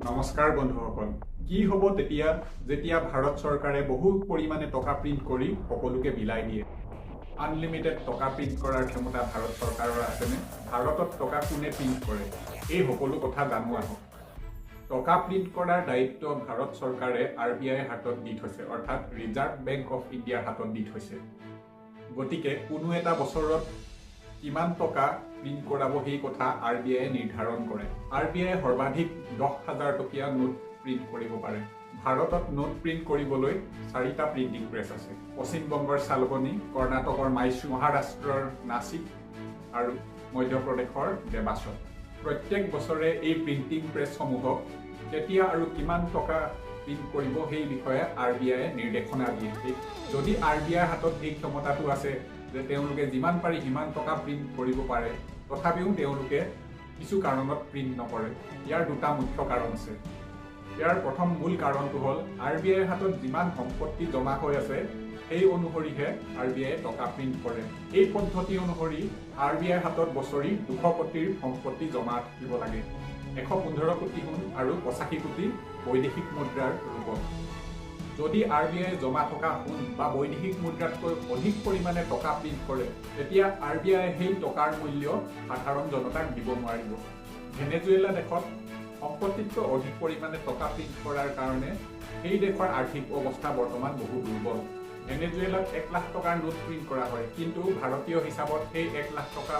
নমস্কাৰ বন্ধুসকল। কি হ'ব তেতিয়া, যেতিয়া ভাৰত চৰকাৰে বহু পৰিমাণে টকা প্ৰিণ্ট কৰি সকলোকে বিলাই দিয়ে? আনলিমিটেড টকা প্ৰিণ্ট কৰাৰ ক্ষমতা ভাৰত চৰকাৰৰ আছেনে? ভাৰতত টকা কোনে প্ৰিণ্ট কৰে? এই সকলো কথা জানো আহক। টকা প্ৰিণ্ট কৰাৰ দায়িত্ব ভাৰত চৰকাৰে আৰ বি আইৰ হাতত দি থৈছে, অৰ্থাৎ ৰিজাৰ্ভ বেংক অফ ইণ্ডিয়াৰ হাতত দি থৈছে। গতিকে কোনো এটা বছৰত কিমান টকা প্ৰিণ্ট কৰাব, সেই কথা আৰ বি আইয়ে নিৰ্ধাৰণ কৰে। আৰ বি আইয়ে সৰ্বাধিক 10,000 টকীয়া নোট প্ৰিণ্ট কৰিব পাৰে। ভাৰতত নোট প্ৰিণ্ট কৰিবলৈ চাৰিটা প্ৰিণ্টিং প্ৰেছ আছে: পশ্চিমবংগৰ শালবনী, কৰ্ণাটকৰ মাইচুৰ, মহাৰাষ্ট্ৰৰ নাছিক আৰু মধ্যপ্ৰদেশৰ দেৱাছত। প্ৰত্যেক বছৰে এই প্ৰিণ্টিং প্ৰেছসমূহক কেতিয়া আৰু কিমান টকা প্ৰিণ্ট কৰিব, সেই বিষয়ে আৰ বি আইয়ে নিৰ্দেশনা দিয়ে। যদি আৰ বি আইৰ হাতত এই ক্ষমতাটো আছে যে তেওঁলোকে যিমান পাৰি সিমান টকা প্ৰিণ্ট কৰিব পাৰে, তথাপিও তেওঁলোকে কিছু কাৰণত প্ৰিণ্ট নকৰে। ইয়াৰ দুটা মুখ্য কাৰণ আছে। ইয়াৰ প্ৰথম মূল কাৰণটো হ'ল, আৰ বি আইৰ হাতত যিমান সম্পত্তি জমা হৈ আছে, সেই অনুসৰিহে আৰ বি আইয়ে টকা প্ৰিণ্ট কৰে। এই পদ্ধতি অনুসৰি আৰ বি আইৰ হাতত বছৰি 200 কোটিৰ সম্পত্তি জমা থাকিব লাগে, 115 কোটি সোণ আৰু 85 কোটি বৈদেশিক মুদ্ৰাৰ ৰূপত। যদি আৰ বি আইয়ে জমা থকা সোণ বা বৈদেশিক মুদ্ৰাতকৈ অধিক পৰিমাণে টকা প্ৰিণ্ট কৰে, তেতিয়া আৰ বি আইয়ে সেই টকাৰ মূল্য সাধাৰণ জনতাক দিব নোৱাৰিব। ভেনেজুৱেলা দেশত সম্পত্তিতকৈ অধিক পৰিমাণে টকা প্ৰিণ্ট কৰাৰ কাৰণে সেই দেশৰ আৰ্থিক অৱস্থা বৰ্তমান বহু দুৰ্বল। ভেনেজুৱেলাত 1 লাখ টকাৰ নোট প্ৰিণ্ট কৰা হয়, কিন্তু ভাৰতীয় হিচাপত সেই 1 লাখ টকা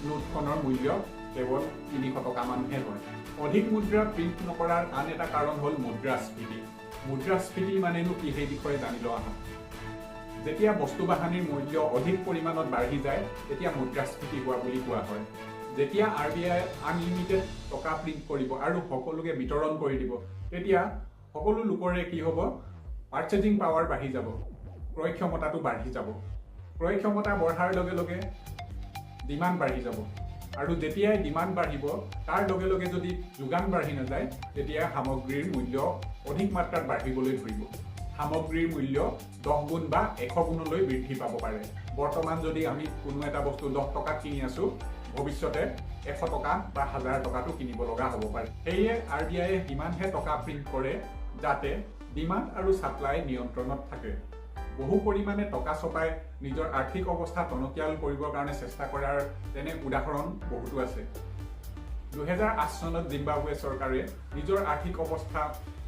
নোটখনৰ মূল্য কেৱল 300 টকামানহে হয়। অধিক মুদ্ৰা প্ৰিণ্ট নকৰাৰ আন এটা কাৰণ হ'ল মুদ্ৰাস্ফীতি। মুদ্ৰাস্ফীতি মানেনো কি, সেই বিষয়ে জানি লোৱা আহক। যেতিয়া বস্তু বাহানিৰ মূল্য অধিক পৰিমাণত বাঢ়ি যায়, তেতিয়া মুদ্ৰাস্ফীতি হোৱা বুলি কোৱা হয়। যেতিয়া আৰ বি আই আনলিমিটেড টকা প্ৰিণ্ট কৰিব আৰু সকলোকে বিতৰণ কৰি দিব, তেতিয়া সকলো লোকৰে কি হ'ব? পাৰ্চেজিং পাৱাৰ বাঢ়ি যাব, ক্ৰয় ক্ষমতাটো বাঢ়ি যাব। ক্ৰয় ক্ষমতা বঢ়াৰ লগে লগে ডিমাণ্ড বাঢ়ি যাব আৰু যেতিয়াই ডিমাণ্ড বাঢ়িব, তাৰ লগে লগে যদি যোগান বাঢ়ি নাযায়, তেতিয়া সামগ্ৰীৰ মূল্য অধিক মাত্ৰাত বাঢ়িবলৈ ধৰিব। সামগ্ৰীৰ মূল্য 10 গুণ বা 100 গুণলৈ বৃদ্ধি পাব পাৰে। বৰ্তমান যদি আমি কোনো এটা বস্তু 10 টকাত কিনি আছোঁ, ভৱিষ্যতে 100 টকা বা 1000 টকাতো কিনিব লগা হ'ব পাৰে। সেয়ে আৰ বি আইয়ে সিমানহে টকা প্ৰিণ্ট কৰে যাতে ডিমাণ্ড আৰু ছাপ্লাই নিয়ন্ত্ৰণত থাকে। বহু পৰিমাণে টকা ছপাই নিজৰ আৰ্থিক অৱস্থা টনকিয়াল কৰিবৰ কাৰণে চেষ্টা কৰাৰ তেনে উদাহৰণ বহুতো আছে। 2008 চনত জিম্বাবুৱে চৰকাৰে নিজৰ আৰ্থিক অৱস্থা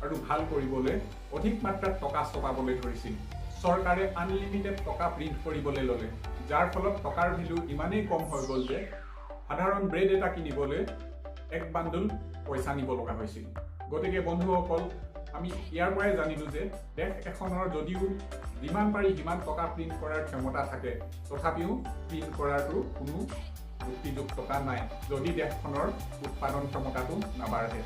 আৰু ভাল কৰিবলৈ অধিক মাত্ৰাত টকা ছপাবলৈ ধৰিছিল। চৰকাৰে আনলিমিটেড টকা প্ৰিণ্ট কৰিবলৈ ল'লে, যাৰ ফলত টকাৰ ভেলু ইমানেই কম হৈ গ'ল যে সাধাৰণ ব্ৰেড এটা কিনিবলৈ এক বান্দোল পইচা নিব লগা হৈছিল। গতিকে বন্ধুসকল, আমি ইয়াৰ পৰাই জানিলোঁ যে দেশ এখনৰ যদিও যিমান পাৰি সিমান টকা প্ৰিণ্ট কৰাৰ ক্ষমতা থাকে, তথাপিও প্ৰিণ্ট কৰাটো কোনো যুক্তিযুক্ততা নাই, যদি দেশখনৰ উৎপাদন ক্ষমতাটো নাবাঢ়ে।